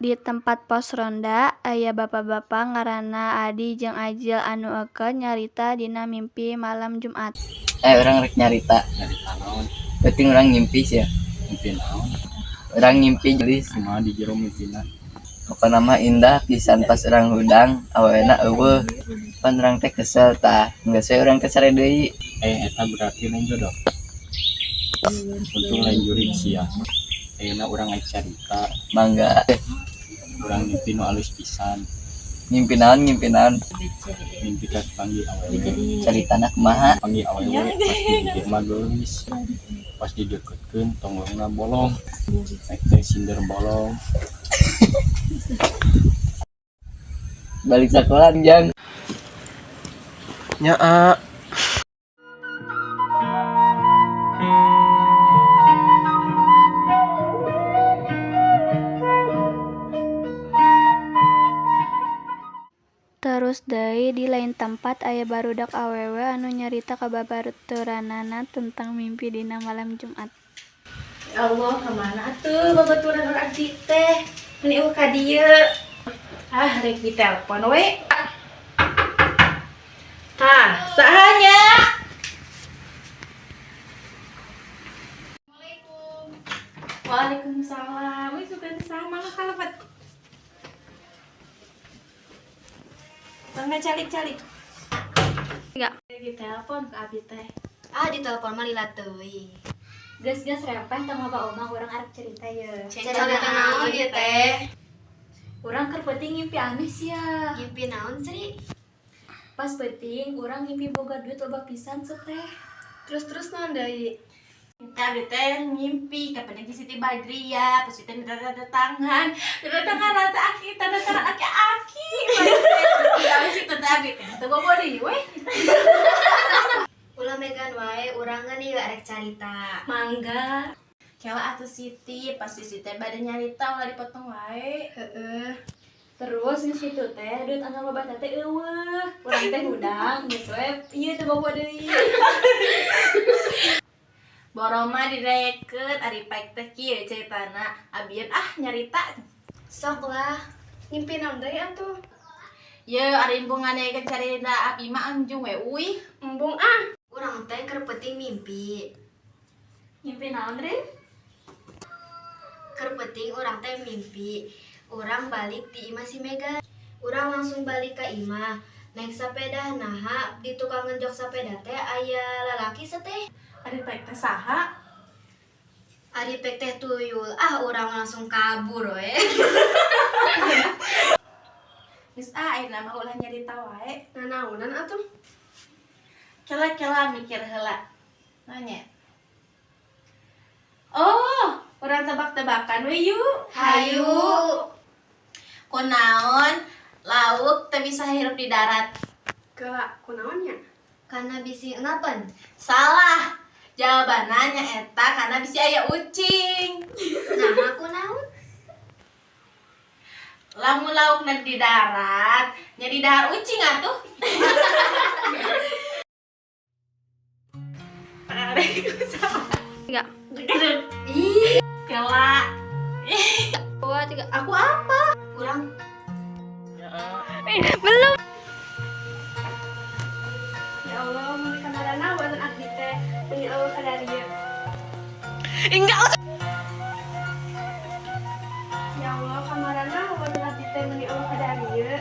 Di tempat pos ronda aya bapa-bapa ngaranna Adi jeung Ajil anu eukeut nyarita dina mimpi malam Jumat. Urang rek nyarita. Nyarita naon? Penting urang ngimpi sia. Mimpi naon? Urang ngimpi geulis. Kumaha di jero mimpina? Pokona mah indah pisan pas urang hudang awewena euweuh. Pan urang teh kesel tah, geus we urang teh sare deui. Eta berarti lain jodoh. Untung lain jurig sia. Ayeuna urang rek carita. Mangga. Urang mimpi nu alus pisan. Ngimpi naon, ngimpi naon? Mimpi kapanggih awewe. Caritana kumaha? Panggih awewe pas di dieu mah geulis. Pas dideukeutkeun tonggongna bolong. Rek teh sinder bolong. Balik sekolah jang. Nya a. Terus deui di lain tempat aya barudak awewe anu nyarita ka babaturanna tentang mimpi dina malam Jumat. Ya Allah, kemana atuh babaturan urang abdi teh? Meni eueuh ka dieu. Ah, rek ditelepon we. Tah, saha nya? Assalamualaikum. Waalaikumsalam. Wih, sugan sama mangga kalebet. Mangga calik-calik. Tiga. Rek ditelepon ke abdi teh. Ah, ditelepon mah lila teuing. Geus-geus rempeh tong loba omong, urang arek cerita ye. Cerita naon ieu teh? Urang keur peuting ngimpi aneh sia. Ngimpi naon, Sri? Pas peuting urang ngimpi boga duit loba pisan seteh. Terus-terus naon deui? Abdi teh ngimpi kapan lagi Siti Badriah, pas itu minta tanda tangan, tanda tangan rata aki, tanda tangan aki-aki. Mana sih tante abdi teh, teu bobo deui we. Ulah megan wae, urang geun ieu arek carita. Mangga. Kela atuh Siti, pasti Siti bade nyarita ulah dipotong wae. Heeh. Terus geus kitu teh duit anu loba teh eueuh. Urang teh hudang geus we ieu teu bobo deui. Boroma didaekeun ari paek teh kieu caritana. Abieun ah nyarita. Sok lah. Ngimpi naon deui atuh? Ye ari embung nganekeun carita abi mah anjung we uih. Embung ah. Urang teh keur peuting mimpi. Ngimpi naon, Rin? Keur peuting urang teh mimpi. Urang balik di imah si Mega. Urang langsung balik ka imah. Naik sepeda naha di tukang ngejok sepeda teh aya lalaki seteh. Ari paek teh saha? Ari pek teh tuyul. Ah, urang langsung kabur we. Geus ah ayeuna mah ulah nyarita wae. Nanaonan atuh? Kela-kela mikir heula. Nanya. Oh, urang tebak-tebakan we yuk. Hayu. Kunaon lauk teu bisa hirup di darat? Kela, kunaon nya? Karena bisi ngapan? Salah. Jawabanna nyaeta karena bisi aya ucing. Nah, kunaon? Lamun laukna di darat, nya di dahar ucing atuh. Waalaikumsalam. Tiga. Ih, Kela. Dua, tiga. Aku apa? urang Belum. Ya Allah, mun kamarana wonten abdi teh, meni eueuh ka dieu. Enggak. Ya Allah, kamarana wonten abdi teh meni eueuh ka dieu.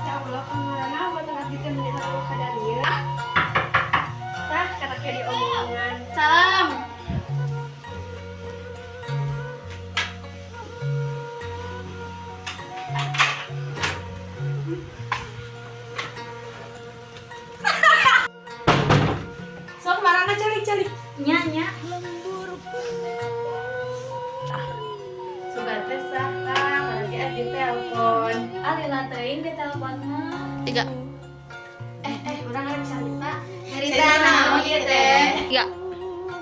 Ya Allah, kamarana wonten abdi teh meni eueuh ka dieu. Tah, karek diomongan. Salam. Sok marangga calik-calik. Nya nya. Sugan teh saha, berarti abdi telepon. Ah lila teuing di telepon mah. Tiga. Urang arek carita. Cerita naon ieu teh? Tiga.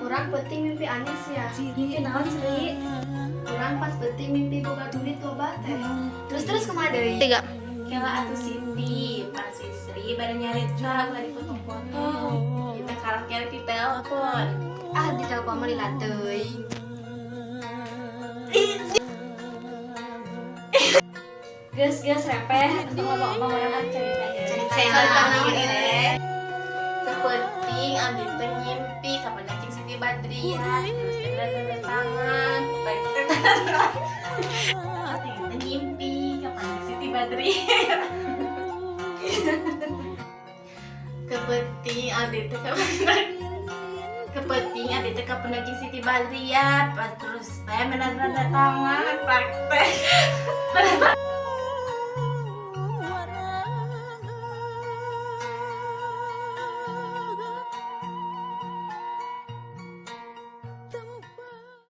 Urang peuting mimpi aneh sia. Ngimpi naon, Sri? Urang pas peuting mimpi boga duit loba teh. Terus-terus kumaha deui? Tiga. Kela atuh Siti, pas si Sri bade nyarita ulah dipotong-potong. Kita karakter di telepon. Ah, ditelepon mah lila teuing. Geus, geus, repeh, entong loba omong, urang carita ieu. Cerita. Cerita naon teh? Kapeuting abdi teh ngimpi kapanggih jeung Siti Badriah, terus teh tanda tangan, teh tanda tangan. Teh ngimpi kapanggih Siti Badriah. Kapeuting abdi teh kapanggih Siti Badriah, pas terus teh menang tanda tangan, praktek.